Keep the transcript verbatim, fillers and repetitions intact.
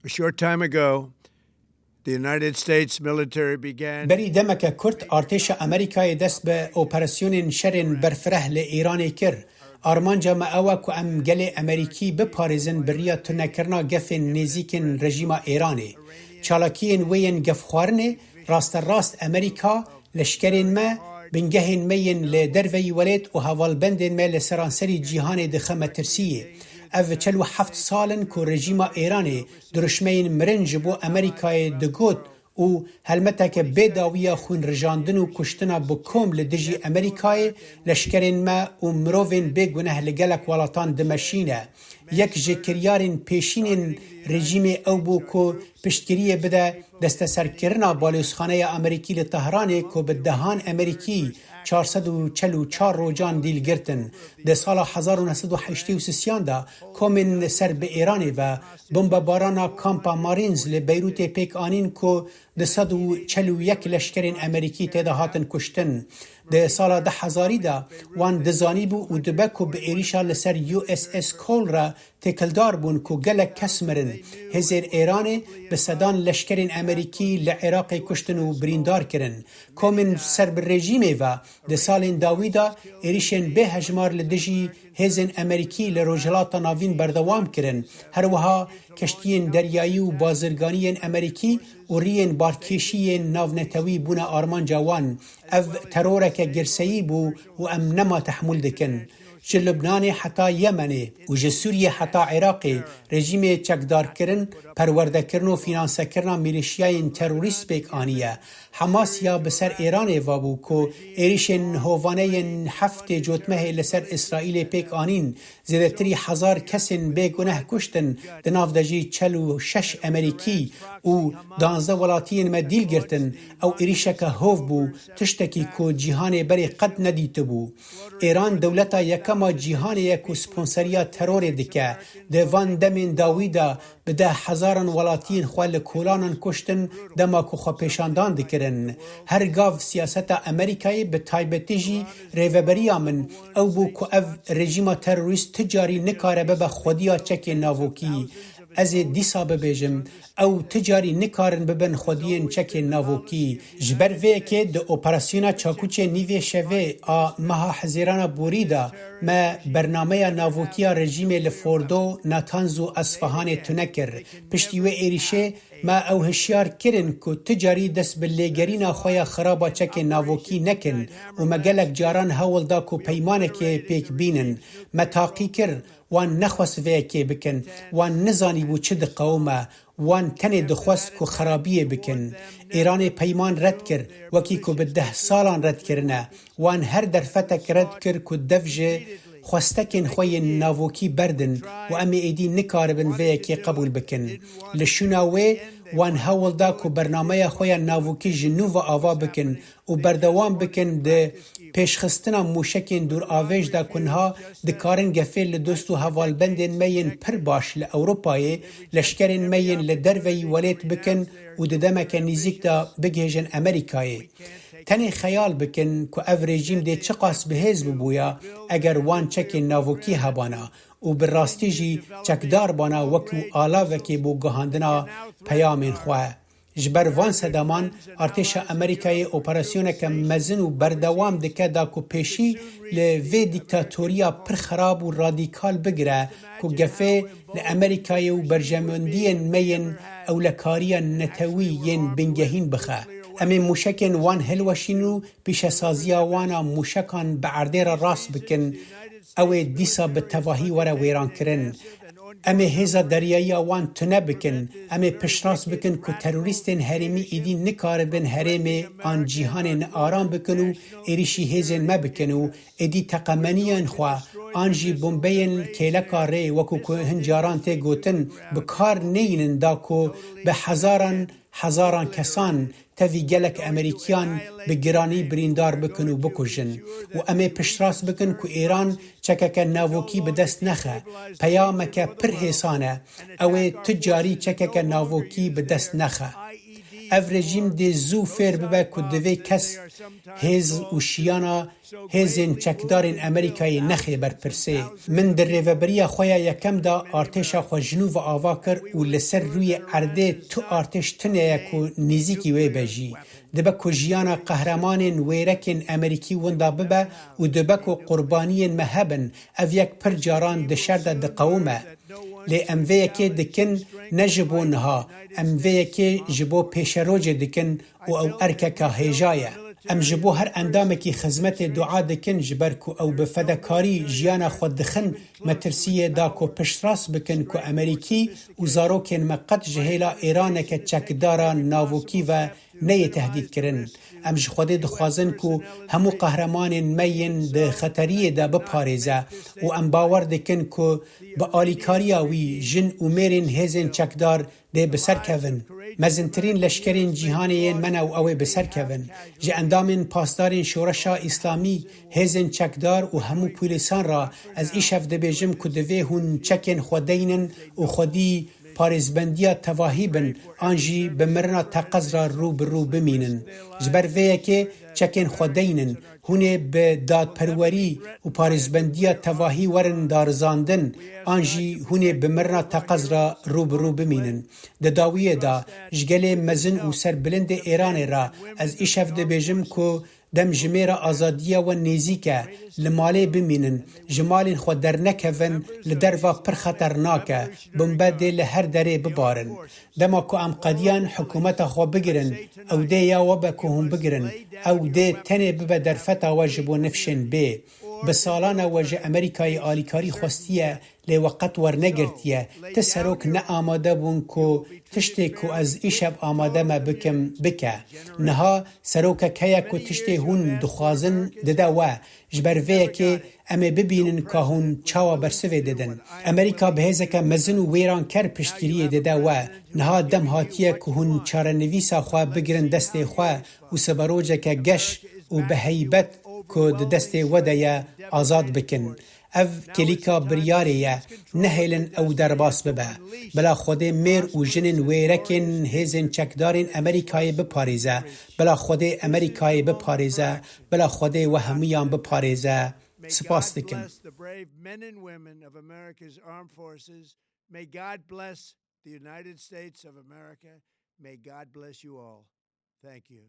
A short time ago, the United States military began. Berî demeke kurt artêşa Amerîkayê dest bi operasyonên şerên berfireh li Îranê kir. Armanca me ew e ku em gelê Amerîkî biparêzin bi riya tunekirina gefên nêzîkên rejîma Îranê. Çalakiyên wê yên gefxwarinê rasterast Amerîka, leşkerên me, bingehên me yên li derveyî welêt û hevalbendên me li seranserî cîhanê dixe metirsiyê. Ev çel û heft sal in ku rejîma Îranê dirûşmeyên mirin ji bo Amerîkayê digot û helmeteke bê dawiya xwînrijandin û kuştina bi kom li dijî Amerîkayê, leşkerên me û mirovên bêguneh li gelek welatan dimeşîne. Yek ji kiryarên pêşînên rejîmê ew bû ku piştgiriyê bide desteserkirina balozxaneya Amerîkî li Tehranê ku bi dehan Amerîkî çar sed û çel û çar rojan dîl girtin. Di sala hezar û neh sed û heştê û sisiyan de komên ser bi Îranê ve bombebarana kampa Marines li Beyrûtê pêk anîn ku du sed û çel û yek leşkerên Amerîkî tê de hatin kuştin. Di sala du hezarî de wan dizanîbû û dibe ku bi êrîşa li ser U S S Cole re têkildar bûn ku gelek kes mirin. Hêzên Êranê bi sedan leşkerên Amerîkî li Iraqê kuştin û birîndar kirin. Komên ser bi rejîmê ve di salên dawî de êrîşên bê hejmar li dijî hêzên Amerîkî li Rojhilata Navîn berdewam kirin. Her wiha keştiyên deryayî û bazirganiyên Amerîkî û riyên balkêşî yên navnetewî bûne armanca wan. Ev teroreke girseyî bû û em nema tehmûl dikin. Ji Lubnanê heta Yemenê û ji Sûriyê heta Iraqê rejîmê çekdarkirin, perwerdekirin û fînansekirina mîlîşiyayên terorîst pêk aniye. Hamas ya bi ser Êranê vabû ku êrîşên hovane yên heftê cotmehê li ser Îsraîlê pêk anîn, zêdetirî hezar kesên bêguneh kuştin, di nav de jî çel û şeş Amerîkî û danzdeh welatiyên me dîl girtin. Ew êrîşeke hov bû, tiştekî ku cîhanê berê qet nedîtibû. Îran dewleta yekema cîhanê ye ku sponseriya terorê dike. Di van demên dawî de bi deh hezaran welatiyên xwe li kolanan kuştin dema ku xwepêşandan dikirin. Her gav siyaseta Amerîkayê, bi taybetî jî rêveberiya min, ew bû ku ev rejîma terorîst ti carî nikare bibe xwediya çekên navokî. Ez ê dîsa bibêjim, ew ti carî nikarin bibin xwediyên çekên navokî. Ji ber vê yekê di operasyona çakûçê nîvê şevê a meha Hezîrana borî de me bernameya navokî ya rejîmê li Fordo, Natanz û Esfahanê tune kir. Piştî wê êrîşê me ew hişyar kirin ku ti carî dest bi lêgerîna xwe ya xirab a çekên navokî nekin û me gelek caran hewl da ku peymanekê pêk bînin. Me taqî kir, wan nexwest vê yekê bikin. Wan nizanîbû çi diqewime. Wan tenê dixwest ku xerabiyê bikin. Îranê peyman red kir, wekî ku bi deh salan red kirine. Wan her derfetek red kir ku dev ji xwestekên xwe yên navokî berdin û em ê êdî nikaribin vê yekê qebûl bikin. Li şûna wê wan hewl da ku bernameya xwe ya navokî ji nû ve ava bikin û berdewam bikin di pêşxistina mûşekên dûravêj de ku niha dikarin gefê li dost û hevalbendên me yên pir baş li Ewropayê, leşkerên me yên li derveyî welêt bikin û di demeke nîzîk de bigihêjin Amerîkayê. Tenê xeyal bikin ku ev rejîm dê çiqas bihêz bibûya eger wan çekên navokî hebana û bi rastî jî çekdar bana wekî alavekê bo guhandina peyamên xwe. Ji ber van sedaman, artêşa Amerîkayê operasyoneke mezin û berdewam dike da ku pêşî li vê dîktatoriya pir xerab û radîkal bigire ku gefê li Amerîkayê û berjemendiyên me yên ewlekariya netewî yên bingehîn bixe. Em ê mûşekên wan hilweşîn û pîşesaziya wan a mûşekan bi erdê re rast bikin. Ew ê dîsa bi tevahî were wêrankirin. Em ê hêza deryayiya wan tune bikin. Em ê piştrast bikin ku terorîstên herêmî êdî nikaribin herêmê an cîhanê nearam bikin û êrîşî hêzên me bikin û êdî teqemeniyên xwe an jî bombeyên kêleka rê, wekû ku hin caran tê gotin, bi kar neynin da ku bi hezaran hezaran kesan, tevî gelek Amerîkiyan bi giranî birîndar bikin û bikujin. Û em ê piştrast bikin ku Îran çekeke navokî bi dest nexe. Peyameke pir hêsan e. Ew ê tu carî çekeke navokî bi dest nexe. Ev rejîm dê zû fêr bibe ku divê kes hêz û şiyana hêzên çekdarên Amerîkayê nexê ber pirsê. Min di rêvebiriya xwe ya yekem de artêşa xwe ji nû ve ava kir û li ser rûyê erdê tu artêş tune ye ku nêzîkî wê be jî. Dibe ku jiyana qehremanên wêrekên Amerîkî winda bibe û dibe ku qurbaniyên me hebin, ev yek pir caran di şer de diqewime. Lê em vê yekê dikin ne ji bo niha, em vê yekê ji bo pêşerojê dikin û ew erkeka hêja ye. Em ji bo her endamekî xizmetê dua dikin, ji ber ku ew bi fedekarî jiyana xwe dixin metirsiyê da ku piştrast bikin ku Amerîkî û zarokên me qet ji hêla êraneke çekdara navokî ve neyê tehdîtkirin. Em ji Xwedê dixwazin ku hemû qehremanên me yên di xeteriyê de biparêze û em bawer dikin ku bi alîkariya wî jin û mêrên hêzên çekdar dê bi ser kevin. Mezintirîn leşkerên cîhanê yên me ne û ew ê bi ser kevin. Ji endamên pasdarên Şoreşa Îslamî, hêzên çekdar û hemû polîsan re ez îşev dibêjim ku divê hûn çekên xwe deynin û xwedî parêzbendiya tevahî bin an jî bi mirina teqez re rû bi rû bimînin. Ji ber vê yekê çekên xwe deynin, hûn ê bi dadperwerî û parêzbendiya tevahî werin darizandin an jî hûn ê bi mirina teqez re rû bi rû bimînin. Di dawiyê de ji gelê mezin û serbilindê Êranê re ez îşev dibêjim ku dem ji mêra azadiya we nêzîk e, li malê bimînin, ji malên xwe dernekevin, li derva pir xeternak e, bombe dê li her derê bibarin. Dema ku em qediyan hikûmeta xwe bigirin, ew dê ya we be ku hûn bigirin, ew dê tenê bibe derfeta we ji bo nifşên bê. Bi salan e we ji Amerîkayê alîkarî xwestiye, lê we qet wernegirtiye. Ti serok ne amade bûn ku tiştê ku ez îşev amade me bikim, bike. Niha serokek heye ku tiştê hûn dixwazin dide we. Ji ber vê yekê em ê bibînin ka hûn çawa bersivê didin. Amerîka bi hêzeke mezin û wêranker piştgiriyê dide we. Niha dem hatiye ku hûn çarenivîsa xwe bigirin destê xwe û siberojeke geş û bi heybet ku di destê we de ye azad bikin. Ev kilîka biryarê ye, nehêlin ew derbas bibe. Bila Xwedê mêr û jinên wêrekên hêzên çekdarên Amerîkayê biparêze. Bila Xwedê Amerîkayê biparêze. Bila Xwedê we hemûyan biparêze. Spas dikim. Bless the brave men and women of America's armed forces. May God bless the United States of America. May God bless you all. Thank you.